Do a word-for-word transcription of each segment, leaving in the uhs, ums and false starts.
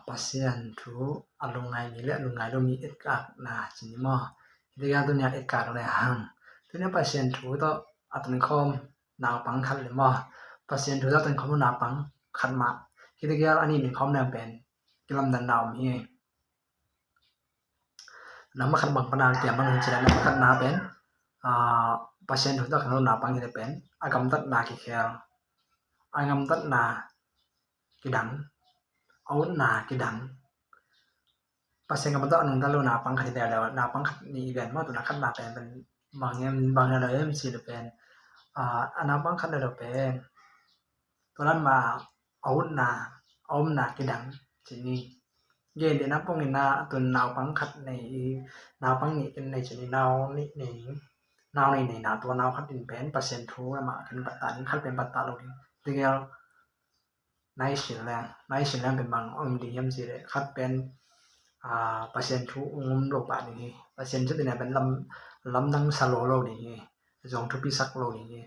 Pasian thu a lungngai mi le a lungngai lo mi etkakna ci ni maw? Hih ding a tuni a etkak le hang, tuni a Pasian thu tawh a tonkhawm naupang khat le maw, Pasian thu tawh a tonkhawm naupang khat mah, hih ding a a nih tonkhawm na pen kilamdanna om hi. Nangmah khat bang pana kiam bang hi ci le, nangmah khat na pen Pasian thu tawh a tonkhawm naupang hi le pen a gamtatna kikhel, a gamtatna kidang, a utna kidang. Pasian gamtat a nungta lo naupang khat hi le, naupang khat nih i ven maw, tuna khat na pen pen bang hiam, bang hiam lo hiam ci le pen a naupang khat le lo pen tua lam a utna, a omna kidang ci ni. Gen dena pongina tun naupang khat nei i, naupang nih kin nei ci ni, nau nih nei, nau nih nei na tua nau khat in pen Pasian thu lamah kin patta ding, khat pen patta lo ding. Tigel nai sin leng, nai sin leng pen bang om ding hiam ci le, khat pen Pasian thu um lo pah ding hi. Pasian thu tina pen lam, lamdang sa lo lo ding hi. Zong thupi sak lo ding hi.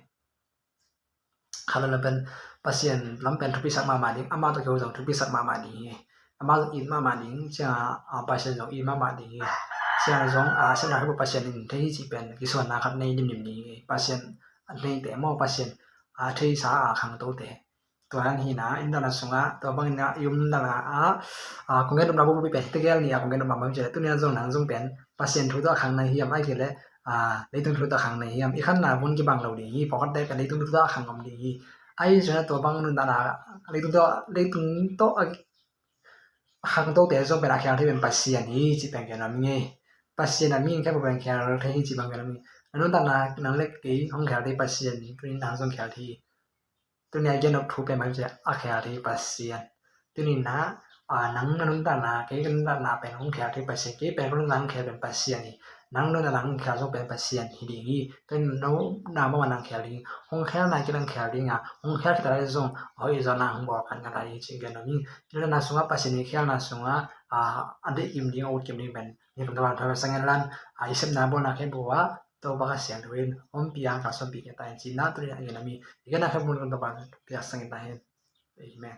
Khat le lo pen Pasian lam pen thupi sak mahmah ding, amah tawh keu zong thupi sak mahmah ding hi. Amah zong it mahmah ding, ciang a Pasian zong it mahmah ding hi. Ciang zong a sena khe Pasian in thei hi ci pen kisuanna khat nei dimdim ding hi. Pasian a nei te maw, Pasian a theisa a khangto te. Tua hang hina, i nuntakna sungah, tua bangin i nuntakna ah kong gen nopna bupi pen tegel ni a kong gen nopna bang ci le, tuni a zong nang zong pen Pasian thu tawh a khang na hiam, ai kei le leitung thu tawh a khang na hiam? I khanna vun kibang lo ding hi. Pawlkhatte pen leitung thu tawh a khang om ding hi. Ai zong tua bang nuntakna leitung tawh, leitung tawh a khangtote zong pen a khel thei pen Pasian hi ci pen gen om hi. Pasian a mi in khel pen khel thei hi ci pen gen om hi. A nuntakna nang le kei hong khel thei Pasian hi. Tuni nang zong khel thei hi. Tuni a gen nop thu pen bang ci a khel thei Pasian. Tuni na nang na nuntakna, kei ka nuntakna pen hong khel thei Pasian. Kei pen ka nuntakna hong khel pen Pasian hi. Nang nuntakna hong khel zong pen Pasian hi ding hi. Tuni na mama nang khel ding hi. Hong khelna kei nang khel ding a, hong khel khita lai zong a hoih zawhna hong bawl khat ngat lai hi ci gen nop hi. Nuntakna sungah Pasian i khelna sungah a deih kim ding, a ut kim ding pen ni kum tawh bang thawi sangin lan a i sepna bawlna khe bu a Topa ka siang thu in hong piang ka sawmpi khe ta in ci na tuni a gen nop hi. I gen na khe bu ni kum tawh bang piang sangin ta hin. Amen.